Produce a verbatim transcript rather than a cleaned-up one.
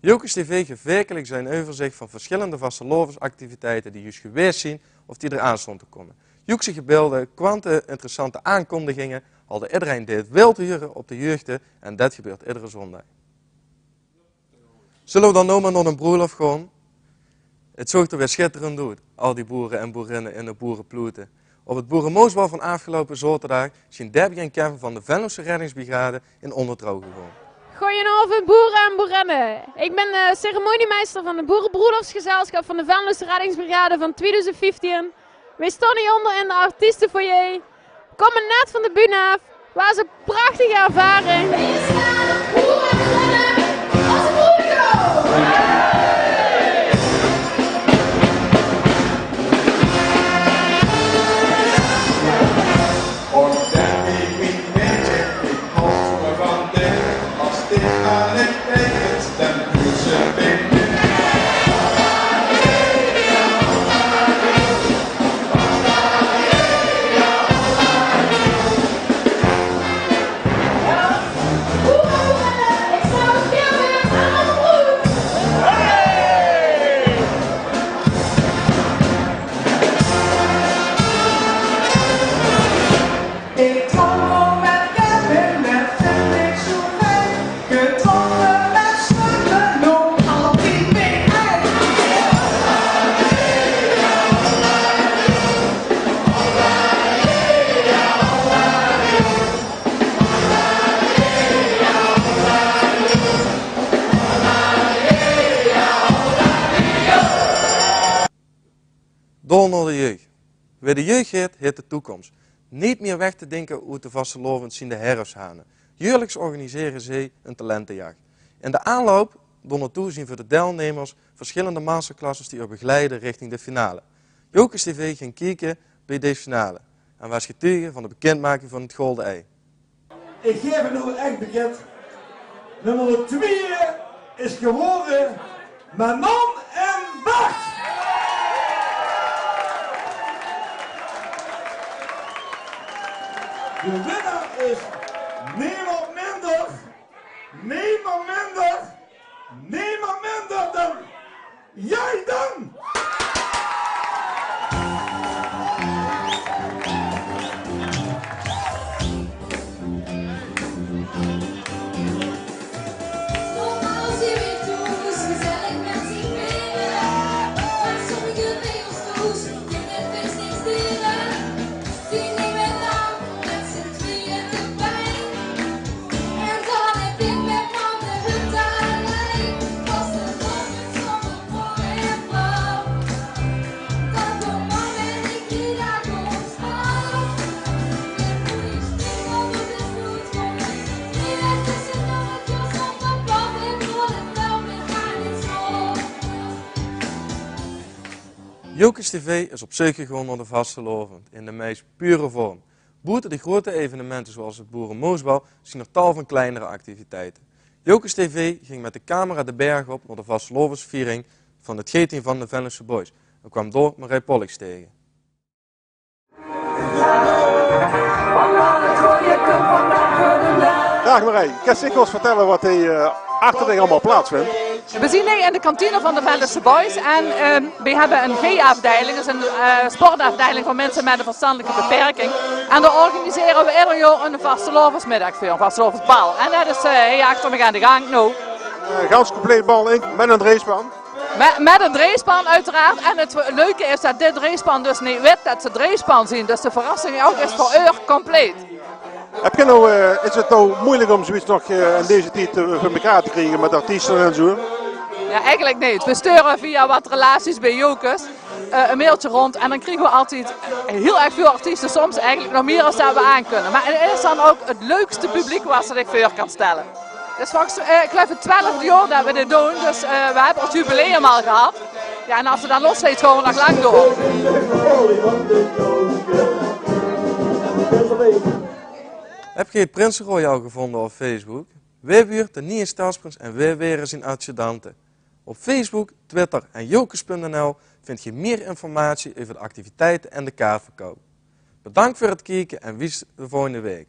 Jocus TV guf wekeliks ein euverzich van versjillende vastelaovesactiviteite die juus gewaes zien of die d'r aan stónge te kómme. Joekse gebeelde, kwante interessante aankondiginge halde idderein dae 't wilt hure op de huugde en det gebeurt iddere zóndig. Zölle v'r dan noe mer nao de broelof gaon? 't Zoog d'r weer sjitterend oet, al die boere en boerinne in de boereploete. Op 't boeremoosbal van aafgeloupe zaoterdig zien Debbie en Kevin van de Venlose Reddingsbrigade in óngertrouw gegaon. Goojenaovend boere en boerinne. Ik bin, eh, ceremoniemeister van 't boerebroelofsgezelsjap van de Venlose Reddingsbrigade van twiedoezend vieftien. Weej staon hie ónger in de artiestefoyer. Kómme net van de bühne aaf. Waas ein prachtige ervaring. Ik trommel met Kevin, det vind ik zo fijn. Getrokken met snuffelen, nog altijd mee. Door nao de jeug. Wae de jeug haet, haet de toekoms. Neet mier weg te dinke oet de vastelaovend zien de herfshane. Jaorliks organisere zeej ein talentejach. In de aanloup doornaotoe zien veur de deilnemers versjillende masterclasses die uch begeleide richting de finale. Jocus TV ging kieke beej dees finale en waas getuge van de bekindmaking van 't golde ei. Ik gaef 't noe echt bekend. Nummer twee is geworden Manon en Bart. De winnaar is niemand minder, niemand minder, niemand minder dan Jij dan! Normaal zien we thuis gezellig met z'n tweeën, maar sommige regels thuis kunnen best niks delen. Die nemen dan met z'n tweeën erbij. En dan heb ik met mam de hut aan de lijn. Pas de morgen zonder voor en vrouw. Dat voor mam en ik die daar ons af. En hoe ik spring over de vloed voor. Die het tussen nog het jas op de pap en voor het wel met haar niet zo. Jocus TV is op zeuk gegaon nao de vastelaovend in de meis pure vorm. Boete de groete evenemente zoeals 't boeremoosbal zien d'r tal van kleinere activiteite. Jocus TV ging met de camera de berg op nao de vastelaovesviering van 't G-team van de Venlose Boys en kwaam dao Marij Pollux tege. Daag Marij, kins dich ós vertelle wat hie, eh, achter dich allemaol plaatsvindj? We zien hie in de kantine van de Venlose Boys en, ehm, we hebbe ein G-aafdeiling, det is ein, eh, sportaafdeiling veur minse met ein verstandelijke beperking. En dao organisere we eder jaor ein vastelaovesmiddag veur, ein vastelaovesbal. En det is, eh, hie achter mich aan de gang noe. Eh, gans compleet bal, in, met ein dreejspan. Met, met ein dreejspan oeteraard. En 't leuke is det dit dreejspan dus neet wit det ze dreejspan zien. Dus de verrassing ouk is veur eur compleet. Höb geer noe, eh, is 't noe meujelik óm zoeiets nog, eh, in deze tied, eh, veur mekaar te kriege met artieste en zoe? Jao, eigelik neet. We sture via wat relaties beej Jocus, eh, ein mailtje rónd en dan kriege we altied hiel erg väöl artieste, soms eigelik nog mier es det we aan kunne. Maar 't is dan ouk 't leukste publiek waat se dich veur kans stelle. 't Is volges, eh, ik geluif 't twelfde jaor det we dit doon, dus, eh, we hebbe ós jubileum al gehad. Jao, en es 't dan losgeit, gaon we nog lang door. Höb geer 't Prinse Royal gevónje op Facebook? Wae wuuert de nieje stadsprins en wae waere zien adjudante? Op Facebook, Twitter en jocus punt nl vindj geer mier informatie euver de activiteite en de kaartverkoup. Bedank veur 't kieke en wies de volgende waek.